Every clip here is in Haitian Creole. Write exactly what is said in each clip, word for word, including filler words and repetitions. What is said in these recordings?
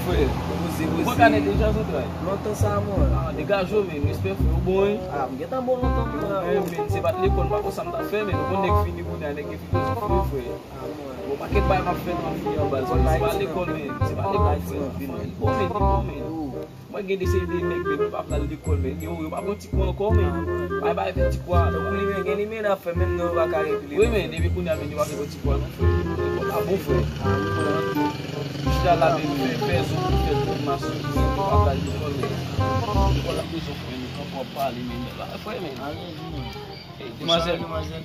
Poze, poze. Ou pa ka nèt deja, zantray? Lontan sa, mwen. Ah, degaje w, men. Respè, frè. Ou bon, wi? Ah, m gentan bon lontan, mwen. Eh, men, se pa t lekòl, m pa konn sa m t ap fè, men. Ou konn nèg fini kounye a, nèg gen filozofi, wi, frè. Ah, mwen. Bon, pakèt bagay m ap fè nan vi an, baz. Se pa lekòl, men. Se pa lekòl, frè. Li bon, men, li bon, men. Mwen gen de seri de nèg, men, yo pa pral lekòl, men. Yo, yo pa pran ti kou ankò, men. Bay, bay, fè ti kou a. Tankou li, men, gen li, men, n ap fè, menm non, yo pa ka regle. Wi, men, depi kounye a, men, yo pa fè ti kou a, non, frè. Lekòl la bon, frè. Chita la, men, fè, fè zon, fè zon, mas, yo pa pral lekòl, men. Lekòl la bezwen, frè, nou kanpe ap pale, men, la, frè, men. Alèz, mwen. Ey, demwazèl. Demwazèl.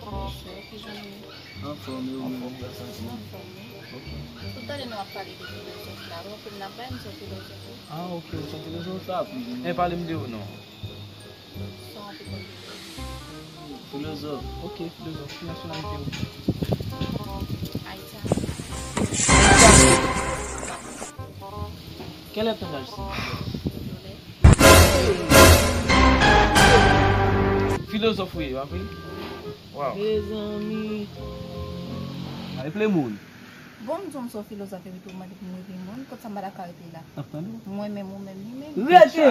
Bonswa, ki jan nou ye? Anfòm, e ou menm? Anfòm, grasye a Dye. Anfòm, wi. Ok. Ou tande nou ap pale de filozòf la, ou konprann n ap bay m sou filozòf, wi. Ah, ok, ou se filozòf? Sa ap wi. Men pale m de ou non. Sa w ap konn de ou? Filozòf. Ok, filozòf. Ki nasyonalite ou? Ayisyen. Quel est ton âge, s'il te plaît? Filozòf ou ye, w ap ri? Waw. Mezanmi. Reple moun. Bon, m di w m se yon filozòf epi tou w mande pou m reple moun. Kot sa m pa ta ka reple la? N ap tande w. Mwen menm, ou menm, li menm. Rete!